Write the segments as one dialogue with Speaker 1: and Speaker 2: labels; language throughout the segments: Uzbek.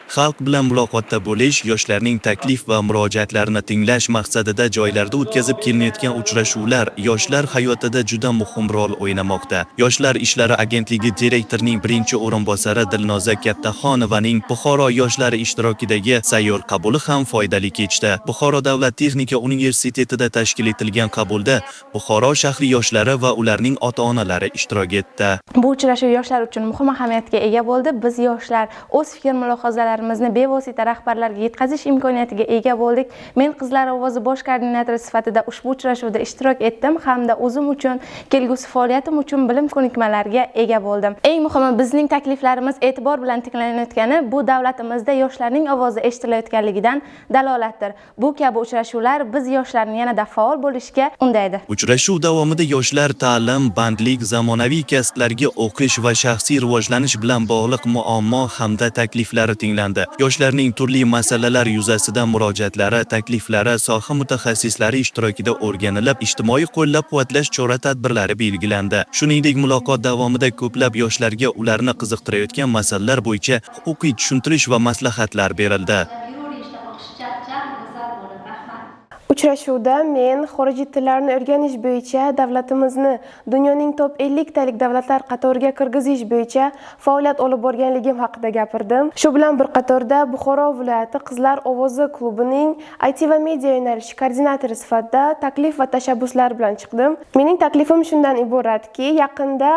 Speaker 1: Xalq bilan muloqotda bo'lish, yoshlarning taklif va murojaatlarini tinglash maqsadida joylarda o'tkazib kelinayotgan uchrashuvlar yoshlar hayotida juda muhim rol o'ynamoqda. Yoshlar ishlari agentligi direktorining birinchi o'rinbosari Dilnoza Kattaxonovaning Buxoro yoshlari ishtirokidagi sayyor qabuli ham foydali kechdi. Buxoro davlat texnika universitetida tashkil etilgan qabulda Buxoro shahri yoshlari va ularning ota-onalari ishtirok etdi.
Speaker 2: Bu uchrashuv yoshlar uchun muhim ahamiyatga ega bo'ldi. Biz, yoshlar, o'z fikr mulohazalarimizni bevosita rahbarlarga yetkazish imkoniyatiga ega bo'ldik. Men Qizlar ovozi bosh koordinatori sifatida ushbu uchrashuvda ishtirok ettim hamda o'zim uchun, kelgusi faoliyatim uchun bilim ko'nikmalarga ega bo'ldim. Eng muhimi, bizning takliflarimiz e'tibor bilan tinglanayotgani bu davlatimizda yoshlarning ovozi eshitilayotganligidan dalolatdir. Bu kabi uchrashuvlar biz yoshlarni yanada faol bo'lishga undaydi.
Speaker 1: Uchrashuv davomida yoshlar ta'lim, bandlik, zamonaviy kasblarga o'qish va shaxsiy rivojlanish bilan bog'liq muammo hamda takliflari tinglandi. Yoshlarning turli masalalar yuzasidan murojaatlari, takliflari soha mutaxassislari ishtirokida o'rganilib, ijtimoiy qo'llab-quvvatlash chora-tadbirlari belgilandi. Shuningdek, muloqot davomida ko'plab yoshlarga ularni qiziqtirayotgan masalalar bo'yicha huquqiy tushuntirish va maslahatlar berildi.
Speaker 3: Chaqchaq go'zal bo'lib, rahmat.
Speaker 4: Uchrashuvda men xorijiy tillarni o'rganish bo'yicha davlatimizni dunyoning top 50 talik davlatlar qatoriga kirgizish bo'yicha faoliyat olib borganligim haqida gapirdim. Shu bilan bir qatorda Buxoro viloyati Qizlar ovozi klubining IT va media yo'nalishi koordinatori sifatida taklif va tashabbuslar bilan chiqdim. Mening taklifim shundan iboratki, yaqinda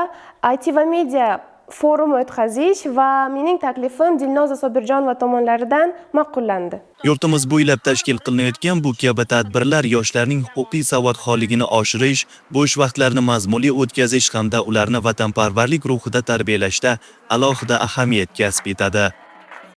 Speaker 4: IT va media forumi o'tkazish va mening taklifim Dilnoza Sobirjonova tomonlaridan ma'qullandi.
Speaker 1: Yurtimiz bo'ylab tashkil qilinayotgan bu kabi tadbirlar yoshlarning huquqiy savodxonligini oshirish, bo'sh vaqtlarini mazmunli o'tkazish hamda ularni vatanparvarlik ruhida tarbiyalashda alohida ahamiyat kasb etadi.